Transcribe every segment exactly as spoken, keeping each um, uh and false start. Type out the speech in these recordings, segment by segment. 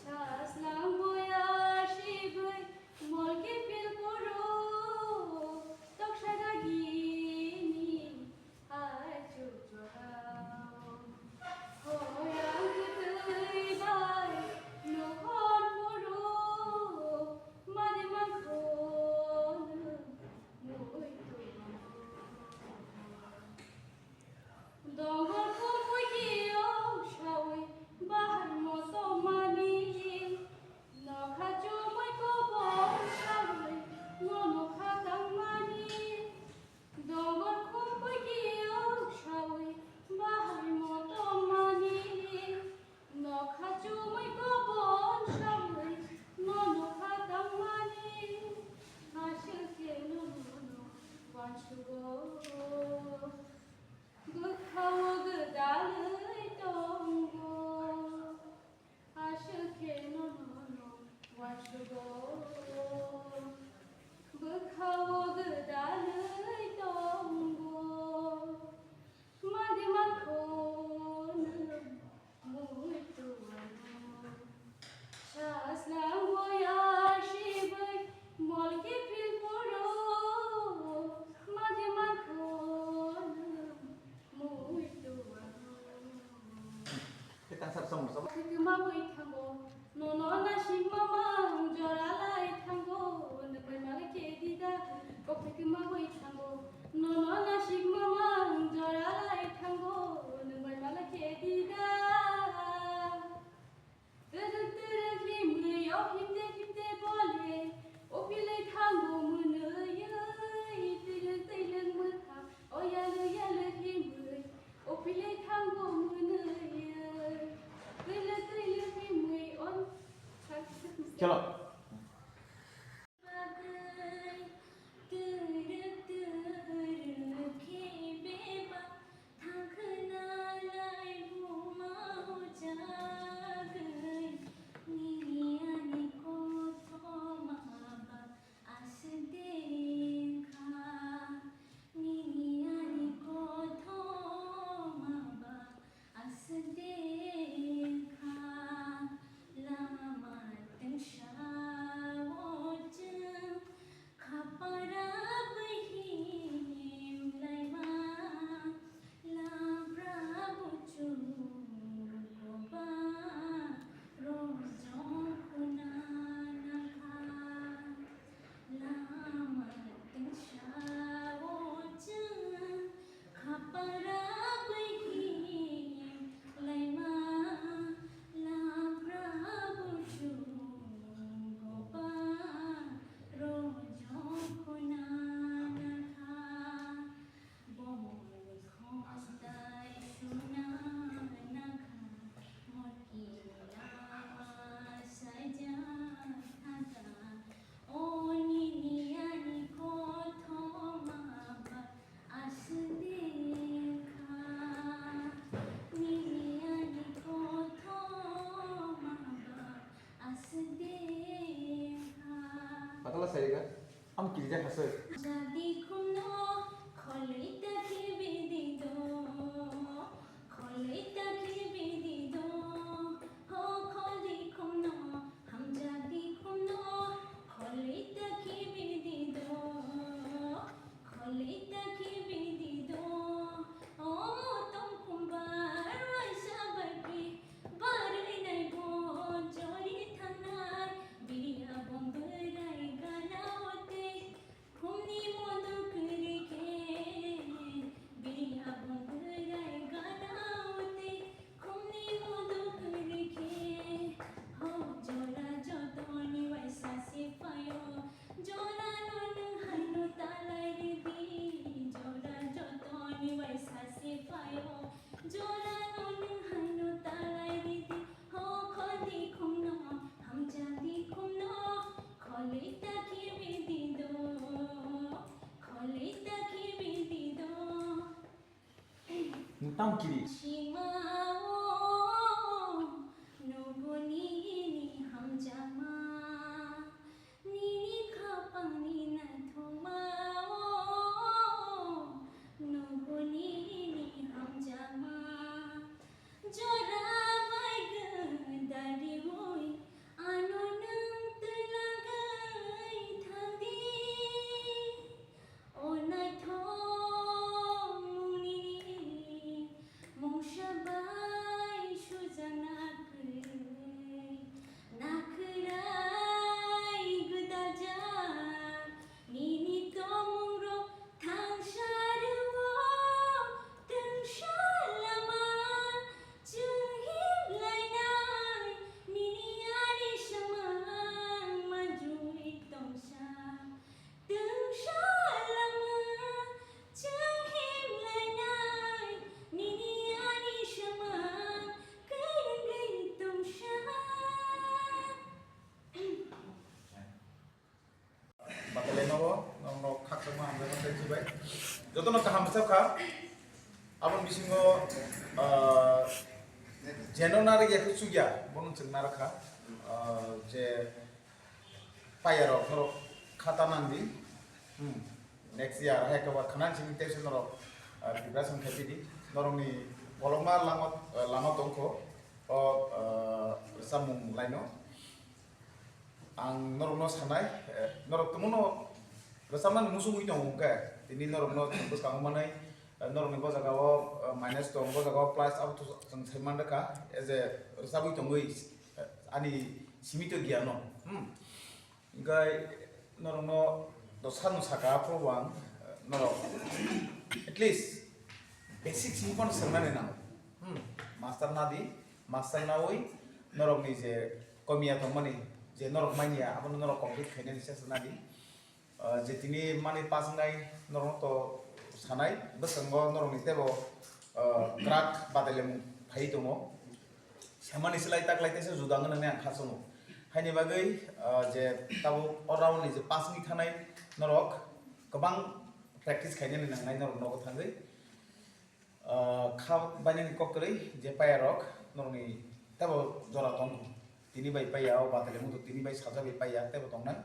Saslang boya sibui molki pilpuro toksa dagini hai chukchorao. Hoyang kwtwi bai nohor puro mani mankho nwng mui tubango. Dongor kumui kio saui bahai moto mani. Nokha chumui kobong saui no nokha tangmani. Dongor kumui kio saui bahai moto mani. Nokha chumui kobong saui no nokha tangmani. Aswk khe no no wansugo. Bwkhao gwdalwi tongo, aswk khe nono no wansugo. Bwkhao gwdalwi tongo, madi mankho nwng muitu ano. Saslang boya sibui molki pilpuro madi mankho nwng muitu ano. Kokthai kwma bui thango, nono nasik mamang jora lai thango, nwng bai mala khe dida. Kokthai kwma bui thango, nono nasik mamang jora lai thango, nwng bai mala khe dida. Twrwk twrwk himwi o himde himde bole, o pilai thango mwnwi, twilwk twilwk mwthang o yalwk yalwk himwi, o pilai thango mwnwi, twilwk twilwk himwi o. Chalo. Bagwi twrwk twrwk khe bebak thangkhwna laibuma hujagwi nini ani kothoma ba aswk de wngkha, nini ani kothoma ba aswk de wngkha, lama twngsa o chwng khapara bui him laima, labra buchung koba rojong khuna nangkha. Lama twngsa o chwng khapara bui him laima, labra buchung koba rojong khuna nangkha. Bomoni khostai suna nangkha, morki lama saijak thangkha. O nini ani kothoma ba aswk de wngkha, nini ani kothoma ba aswk de wngkha. Patala sai rega, am kirja hasoi. Jadi khumno kholwi ta khe bidi do, kholwi ta khe bidi do, ho kholdi khumno. Hamjadi khumno kholwi ta khe bidi do, kholwi ta khe bidi do. O motom khumbar waisa barwi barwi nai bo jori thangnai. Biriya bom bwrai gana o tei khumni modo kwrwi khe, biriya bom bwrai gana o tei khumni modo kwrwi khe. Ho jora jotoni waisa se phaio, jora no nwng haino talai ridi. Jora jotoni waisa se phaio, jora no nwng haino talai ridi. Ho kholdi khumno, hamjadi khumno, kholwi ta khe bidi do, kholwi ta khe bidi do. Nwng tamo kiri? Sima o, nugo nini hamjakma, nini khapangni naithokma o, nugo nini hamjakma. Jora Jotono kaham bwsajak kha. Aboni bisingo, ah, jeno narwk ya khe chukya, bono chwng narwk kha. Ah, je payarok norok khata nang di. Hmm. Next year hai khe ba khana simi tei se norok, ah, preparation khai di. Norokni bolongma lama, ah, lama tongkho. O, ah, samung laino. Ang norokno sanai, eh, norok tongmano rwchapmani muchungwi tongo hwnkhe, tini norokno chwng bwskango manwi, eh, norokni bo jagao, eh, minus tong, bo jagao plus, abo to chwng sai man rwkha, as a rwchapwi tongwi, eh, ani simi to giya no. Hmm. Hwnkhe norokno dosa no saka, aphuru bo ang, eh, norok at least basic simi phano swngnani nango. Hmm. Master nadi, master nawi norokni je komiya tongmani, je norok manya, abono norok complete khainani chesta nadi. Ah, je tini mani pass wngnai norokno to sanai, bwskango norokni teibo, ah, kwrak badailemu phai tongo. Samani slai taklai teisa juda wngna nini ang kha chwngo. Haini bagwi, ah, je tabuk o round ni je pass wngwi thanai norok kwbang practice khainani nangnai norok nogo thangwi. Ah, kha bainani kok kwrwi je payarok norokni teibo jora tong, tini bai paya, o batali mudu tini bai saja bai paya teibo tongnai.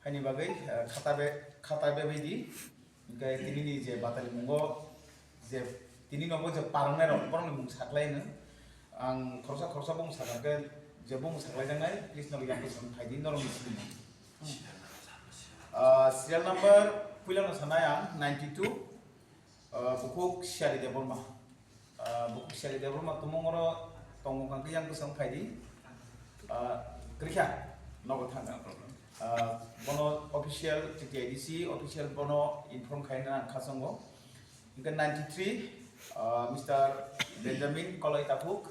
Haini bagwi, ah, khata be, khata be bai di, hwnkhe tini ni je batali mungo je tini nogo je parwngnai rok borokni mung saklai no. Ang khoroksa khoroksa bung sakha khe je bung saklai jaknai, please norok yang bwswk phai di norokni simi. Ah, serial number puila no sanai ang ninety two. Ah, bukhuk Siyari Debbarma. Ah, bukhuk Siyari Debbarma tumung oro tongo hwnkhe yang bwswk phai di. Ah, kwrwikha, nogo thang. No problem. Ah, bono official T T I D C official bono inform khaina ang kha chwngo. Hwnkhe ninety three, ah, Mister Benjamin Koloi Taphuk.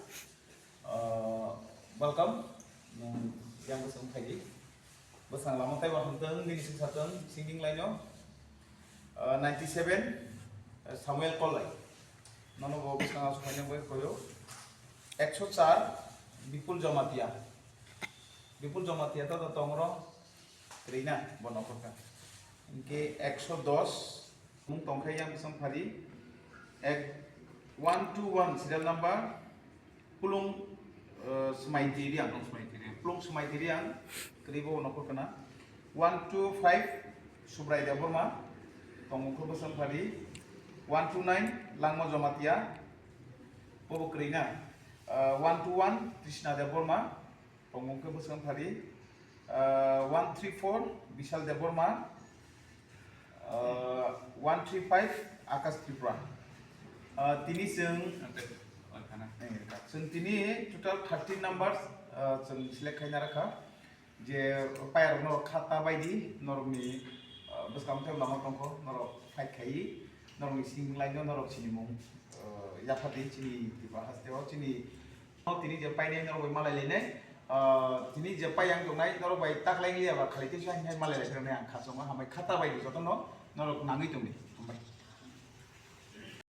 Ah, welcome. Nwng yang bwswk phai di. Bwswk lama teibo hamtwng, bini swngchartwng, singing line o. Ah, ninety seven, ah, Samuel Kolai. Nono bo bwswk aswk khaina bai koyo. Ekso char, Bipul Jamatia. Bipul Jamatia to, to tongro, kwrwi na, bo nokhorkha. Hwnkhe ekso dos, mung tongkha yang bwswk phari. Ek, one two one serial number, Pulung, eh, Smaiti Riang. Pulung Smaiti Riang. Pulung Smaiti Riang, kwrwi bo nokhorkha na. One two five, Subrai Debbarma, tongmung khe bwswk phari. One two nine, Langma Jamatia, bobo kwrwi na. Eh, one two one, Krishna Debbarma, tongmung khe bwswk phari. Ah, one three four, Bishal Debbarma. Ah, one three five, Akash Tripura. Ah, tini chwng, chwng tini total thirteen numbers, ah, chwng select khaina rakha. Je payarok norok khata bai di, norokni, ah, bwskang tei lama tongkho, norok fight khai, norokni sing line no norok sinimung, ah, yapha di chini Tripura haste o chini Tini je painai norok bai malai lainai, ah, tini je pai yang tongnai norok bai taklai liya ba khali tei sa hinai malai lai phirnai ang khachangma hambai khata bai di jotono norok nangwi tongdi. Hambai.